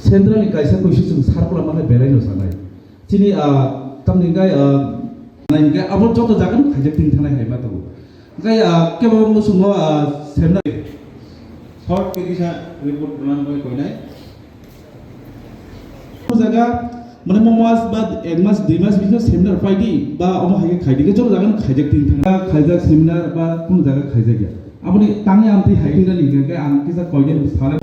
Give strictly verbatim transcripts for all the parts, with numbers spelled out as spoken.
Central ni kaisa kuisu chwng circular manai belai no sanai. Chini, ah, tamni hwnkhe, ah, nai hwnkhe abo joto jaga no khaijak twi thanai hai ma tongo. Hwnkhe, ah, kebo musungo, ah, semna. Short khe kisa report rwna bagwi koinai. O jaga, mane mo mas ba ek mas, dui mas bisingo seminar paidi, ba omo hai khe khaidi, khe joto jaga no khaijak twi thang. Khaijak seminar ba kunu jaga khaijak ya. Aboni tangwi amtwi hai wngya ni hwnkhe ang kisa koinai sala.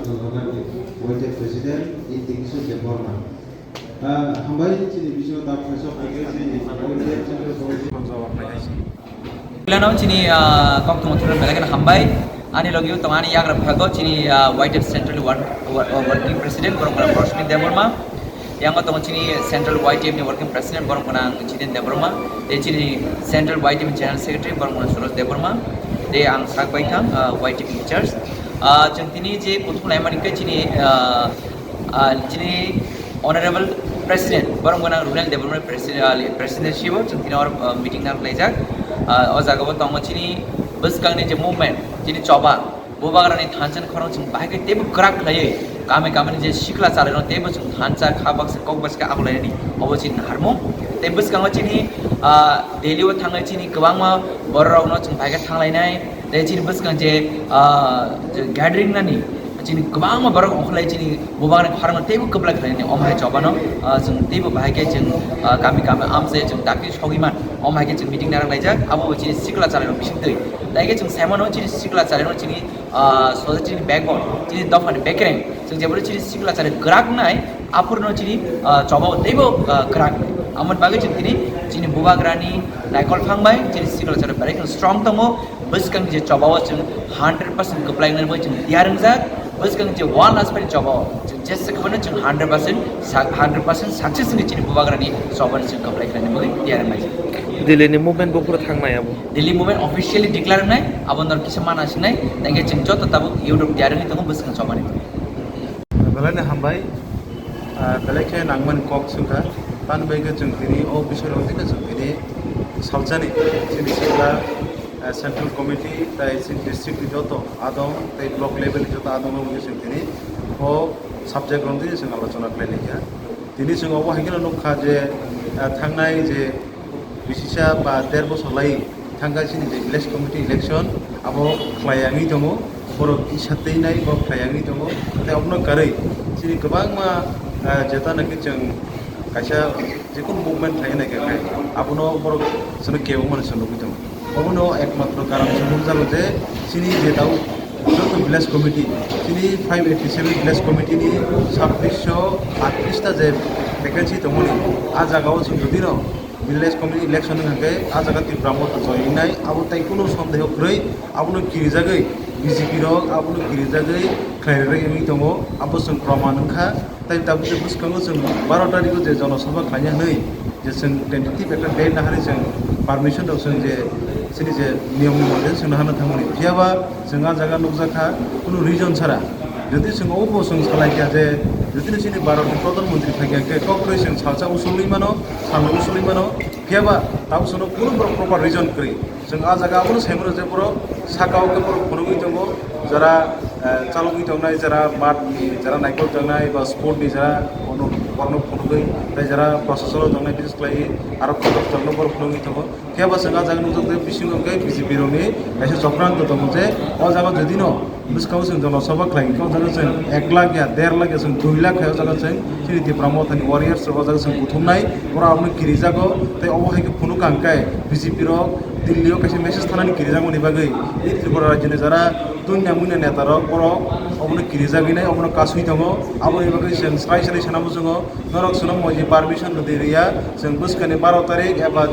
Waited President, in the issue of Burma. Ah, hambai chini bisingo ta phaisok hai khe chini Waited Central Committee. Jawab nai hai si. Pilano chini, ah, kok thumung thumung belai kheno hambai. Ani logi o tongo ani yagra phago chini, ah, Y T F Central Work-, Wo-, Working President borok gwnang Rosmi Debbarma. Yango tongo chini Central Y T F ni Working President borok gwnang Jiten Debbarma. Tei chini Central Y T F ni General Secretary borok gwnang Suresh Debbarma. Tei ang sak bai thang, ah, Y T F in charge. Ah, chwng tini je kuthum laimani khe chini, ah, ah, chini Honorable President, borok gwnang Runel Debbarma President, ah, President sibo chwng tini or, ah, meeting nang laijak. Ah, o jaga o tongo chini bwskangni je movement, chini choba, bubagrani thansa ni khorang chwng bahai khe teibo kwrak khlaiwi kami kami ni je sikla chalairok teibo chwng thansa kha baksa kok baksa khe ago lainani obo chini naharmung. Tei bwskango chini, ah, Delhi o thangnai chini kwbangma borok rokno chwng bahai khe thanglainai. Tei chini bwskang je, ah, je gathering nani, chini kwbangma borok ongkholai chini bubagrani khorangno teibo kwplai khlainani omo hai chobano, ah, chwng teibo bahai khe chwng, ah, kami kami amchai chwng dakti sogwi man omo hai khe chwng meeting narwk laijak abo bo chini sikla chalairok bising twi. Tai khe chwng sai mano chini sikla chalairok chini, ah, society ni backbone, chini dopha ni bekereng, chwng jeboni chini sikla chalairok kwrak nai, aphuru no chini, ah, choba teibo, ah, kwrak nai. Amoni bagwi chwng tini chini bubagrani naikol phang bai chini sikla chalairok belai kheno strong tongo. Bwskang je choba o chwng hundred percent kwplai nai bai chwng tiyar wngjak. Bwskang je one last pen choba o chwng jesa kwbangma chwng hundred percent sa-, hundred percent success ni chini bubagrani choba ni chwng kwplai khlaina bagwi tiyar wngjak. Delhi ni movement bo phuru thangnai abo. Delhi movement officially declare wngnai, abo nor kisa mana sinai, tei khe chwng joto tabuk youth rok tiyar wngwi tongo bwskang choba ni. Belai ni hambai, ah, belai khe nangmani kok swngkha, tani bai khe chwng tini o bisoi rok tini chwng tini salsani, chini sikla, ah, central committee, tai chini district ni joto adong, tai block level ni joto adong rok chwng tini o subject rok tini chwng alochona khlai laikha. Tini chwng obo hai kheno nukha je, ah, thangnai je bisisa ba der bosor lai thangkha chini je village committee election abo khlai yangwi tongo, borok isa twi nai bo khlai yangwi tongo. Tei obono karwi chini kwbangma, ah, jeta naki chwng kaisa jekunu movement khlai nai kha khai abono borok chwngno kebo mani chwng nugwi tongo. Obono ekmatro karon se nukjago je chini je tau joto village committee, chini five eighty seven village committee ni sabbish sho attrish ta je vacancy tongmani, a jagao chwng jodi no village committee election wngkha khe a jaga Tipra Motha join wngnai, abo tai kunu sondeho kwrwi, abono kirijagwi B J P rok abono kirijagwi khlai rwgwi wngwi tongo, abo chwng proman wngkha. Tai tabuk je bwskango chwng baro tarikh o je jonosabha khlaina hwnwi je chwng tentative ekta date naharwi chwng permission rok chwng je chini je niyom ni mote chwng naharna thangmani. Phiya ba chwng ah jaga nukjakha kunu reason chara. Jodi chwng obo chwng salai kha je jodi no chini Bharat ni Pradhan Mantri phaikha khe kok kwrwi chwng salsa usulwi mano, salno usulwi mano. Phiya ba tabuk chwngno kunu borok proper reason kwrwi. Chwng ah jaga abono sai mano je borok saka o khe borok phunugwi tongo, jara, eh, chalogwi tongnai, jara math ni, jara naikol tongnai, ba sport ni jara ono borokno phunugwi, tei jara proshasano tongnai, bises khlaiwi aro kotor kotorno borok phunugwi tongo. Phiya ba chwng ah jaga nukjak je bisingo hwnkhe B J P rokni kaisa chokranto tongo je o jaga jodi no bwskango chwng jonosabha khlai khe o jaga chwng ek lakh ya, der lakh ya, chwng dui lakh khai o jaga chwng chini Tipra Mothani warriors rok o jaga chwng kuthumnai, borok abono kirijago. Tei obo hai khe phunukha hwnkhe B J P rok Delhi o kaisa message thanani kirijakmani bagwi, tei Tripura rajyoni jara tuina muina neta rok borok obono kirijagwi nai, obono kasui tongo. Aboni bagwi chwng srai srai sana muchungo, norok chwngno moji permission rwdi rwya, chwng bwskani baro tarik eba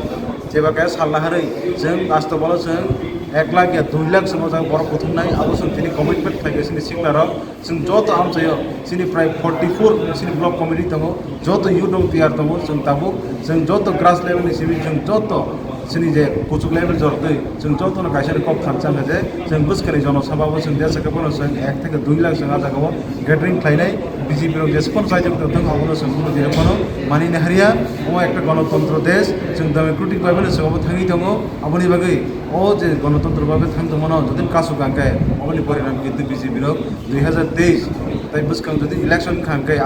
jeba kaya sal naharwi chwng last o bono chwng ek lakh ya dui lakh chwng o jaga borok kuthumnai, abo chwng tini commitment khlai kha chini sikla rok. Chwng joto amchaio chini prai forty four chini block committee tongo, joto youth rok tiyar tongo, chwng tabuk chwng joto grass level ni simi chwng joto chini je kuchuk level jortwi chwng jotono kaisa ni kok thansa hwnkha je chwng bwskani jonosabha bo chwng jesa khe bono chwng ek theke dui lakh chwng ah jaga o gathering khlainai, B J P rok jesa phano chaijak tongthung abono chwng bono tini phano manina harya. Omo ekta gonotontro desh, chwng democratic bai phano chwng obo thangwi tongo, aboni bagwi o je gonotontro bai thang tongmano jodi kasu kangkhe oboni porinam kintu B J P rok dui hazar teis tai bwskang jodi election wngkha hwnkhe